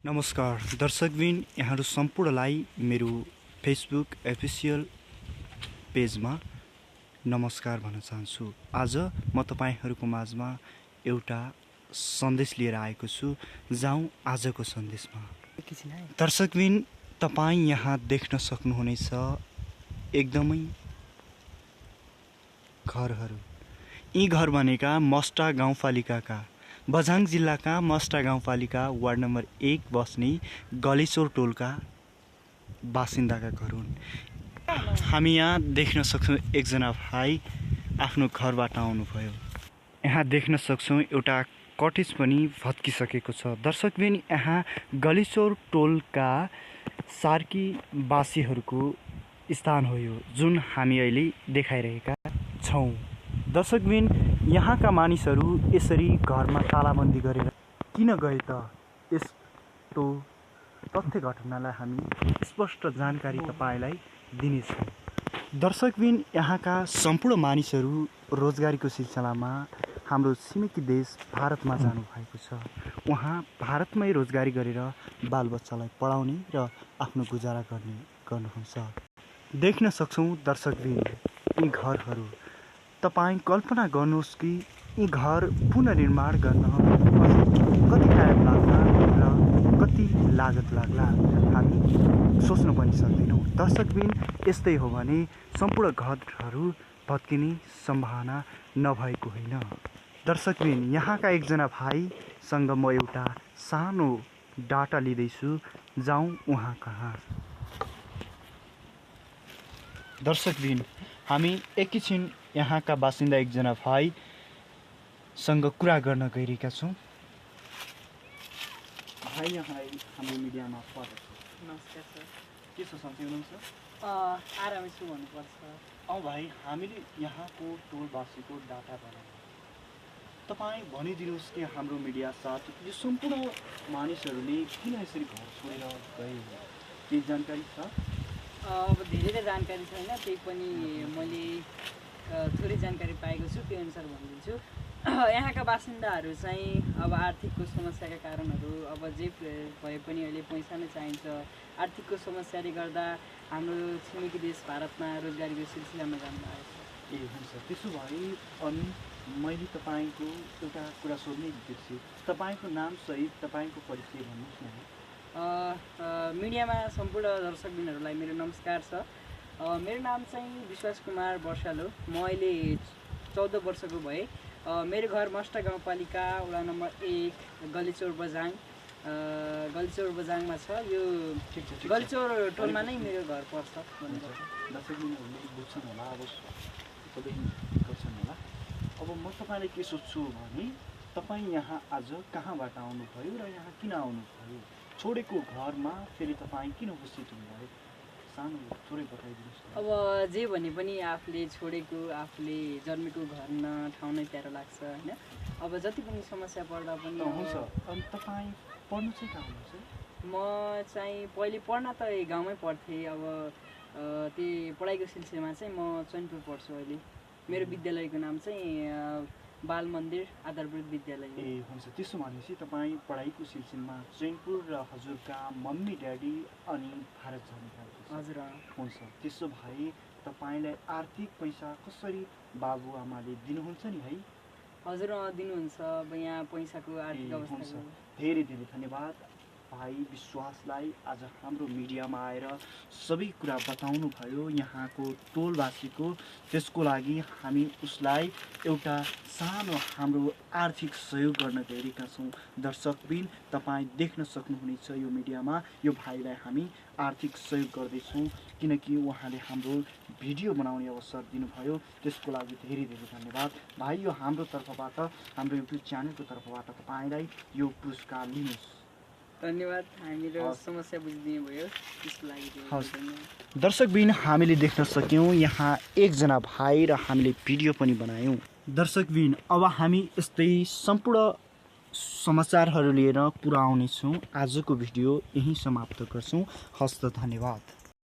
नमस्कार दर्शकबिन, यहाँहरू सम्पूर्णलाई मेरो फेसबुक अफिसियल पेजमा नमस्कार भन्न चाहन्छु। आज म तपाईहरुको माझमा एउटा सन्देश लिएर आएको छु। जाउँ आजको सन्देशमा। दर्शकबिन, तपाई यहाँ देख्न सक्नुहुनेछ एकदमै घरहरू। यी घर भनेका मस्टा गाउँपालिकाका बझाङ जिल्लाका मस्टा गाउँपालिका वार्ड नम्बर 1 बस्ने गलेश्वर टोलका बासिन्दाका घर हुन्। हामी यहाँ देख्न सक्छौँ एकजना भाइ आफ्नो घरबाट आउनुभयो। यहाँ देख्न सक्छौँ एउटा कटेज पनि भत्किसकेको छ। दर्शकबिन, यहाँ गलेश्वर टोलका सार्की बासीहरूको स्थान हो यो, जुन हामी अहिले देखाइरहेका छौँ। दर्शकबिन, यहाँका मानिसहरू यसरी घरमा तालाबन्दी गरेर किन गए त? यस्तो तथ्य घटनालाई हामी स्पष्ट जानकारी तपाईलाई दिनेछौँ। दर्शकबिन, यहाँका सम्पूर्ण मानिसहरू रोजगारीको सिलसिलामा हाम्रो छिमेकी देश भारतमा जानुभएको छ। उहाँ भारतमै रोजगारी गरेर बालबच्चालाई पढाउने र आफ्नो गुजारा गर्नुहुन्छ। देख्न सक्छौँ दर्शकबिन, यी घरहरू तपाईं कल्पना गर्नुहोस् कि यी घर पुनर्निर्माण गर्न कति टाइम लाग्ला र कति लागत लाग्ला, हामी सोच्न पनि सक्दैनौँ। दर्शकबिन, यस्तै हो भने सम्पूर्ण घरहरू भत्किने सम्भावना नभएको होइन। दर्शकबिन, यहाँका एकजना भाइसँग म एउटा सानो डाटा लिँदैछु। जाउँ उहाँ कहाँ। दर्शकबिन, हामी एकैछिन यहाँका बासिन्दा एकजना भाइसँग कुरा गर्न गइरहेका छौँ। भाइ, यहाँलाई हाम्रो मिडियामा स्वागत छ। नमस्कार सर। के छ, सन्चै हुनुहुन्छ? आरामै छु भन्नुपर्छ। भाइ, हामीले यहाँको टोलवासीको डाटा बनायौँ। तपाईँ भनिदिनुहोस् कि हाम्रो मिडिया साथ यो सम्पूर्ण मानिसहरूले किन यसरी घर छोडेर गए, केही जानकारी छ? अब धेरै त जानकारी छैन, त्यही पनि मैले थोरै जानकारी पाएको छु, त्यो अनुसार भनिदिन्छु। यहाँका बासिन्दाहरू चाहिँ अब आर्थिकको समस्याका कारणहरू, अब जे भए पनि अहिले पैसा नै चाहिन्छ। आर्थिकको समस्याले गर्दा हाम्रो छिमेकी देश भारतमा रोजगारीको सिलसिलामा जानु भएको छ। ए हुन्छ, त्यसो भए अनि मैले तपाईँको एउटा कुरा सोध्नै बिर्सेँ। तपाईँको नाम सहित तपाईँको परिचय भन्नुहोस् न। मिडियामा सम्पूर्ण दर्शकबिनहरूलाई मेरो नमस्कार छ। मेरो नाम चाहिँ विश्वास कुमार वर्षाल हो। म अहिले 14 वर्षको भएँ। मेरो घर मस्टा गाउँपालिका वडा नम्बर 1 गलेश्वर बझाङमा छ। यो गलेश्वर टोलमा नै मेरो घर पर्छ। दर्शकबिनहरूले बुझ्छन् होला, अब सबै गर्छन् होला। अब म तपाईँलाई के सोध्छु भने, तपाईँ यहाँ आज कहाँबाट आउनुभयो र यहाँ किन आउनुभयो? छोडेको घरमा फेरि तपाईँ किन उपस्थित हुनुभयो? सानो थोरै बताइदिनुहोस्। अब जे भने पनि आफूले छोडेको, आफूले जन्मेको घर न ठाउँ नै प्यारो लाग्छ होइन। अब जति पनि समस्या पर्दा पनि हुन्छ। अनि तपाईँ पढ्नु चाहिँ कहाँ हुनुहुन्छ? म चाहिँ पहिले पढ्न त गाउँमै पढ्थेँ। अब त्यही पढाइको सिलसिलामा चाहिँ म चैनपुर पढ्छु अहिले। मेरो विद्यालयको नाम चाहिँ बाल मन्दिर आधारभूत विद्यालय। ए हुन्छ, त्यसो भनेपछि तपाईँ पढाइको सिलसिलामा चैनपुर र हजुरका मम्मी ड्याडी अनि भारत जानु भएको छ? हजुर। हुन्छ, त्यसो भए तपाईँलाई आर्थिक पैसा कसरी बाबुआमाले दिनुहुन्छ नि है? हजुर, दिनुहुन्छ। अब यहाँ पैसाको आर्थिक अवस्था। धेरै धेरै धन्यवाद भाइ विश्वासलाई आज हाम्रो मिडियामा आएर सबै कुरा बताउनु भयो यहाँको टोलवासीको। त्यसको लागि हामी उसलाई एउटा सानो हाम्रो आर्थिक सहयोग गर्न गइरहेका छौँ। दर्शकबिन, तपाईँ देख्न सक्नुहुनेछ यो मिडियामा यो भाइलाई हामी आर्थिक सहयोग गर्दैछौँ, किनकि उहाँले हाम्रो भिडियो बनाउने अवसर दिनुभयो। त्यसको लागि धेरै धेरै धन्यवाद भाइ। यो हाम्रो तर्फबाट, हाम्रो युट्युब च्यानलको तर्फबाट तपाईँलाई यो पुरस्कार लिनुहोस्। धन्यवाद, हामीको समस्या बुझिदिनु भयो, त्यसको लागि। दर्शकबिन, हामीले देख्न सक्यौँ यहाँ एकजना भाइ र हामीले भिडियो पनि बनायौँ। दर्शकबिन, अब हामी यस्तै सम्पूर्ण समाचारहरू लिएर पुरा आउनेछौँ। आजको भिडियो यहीँ समाप्त गर्छौँ। हस्त, धन्यवाद।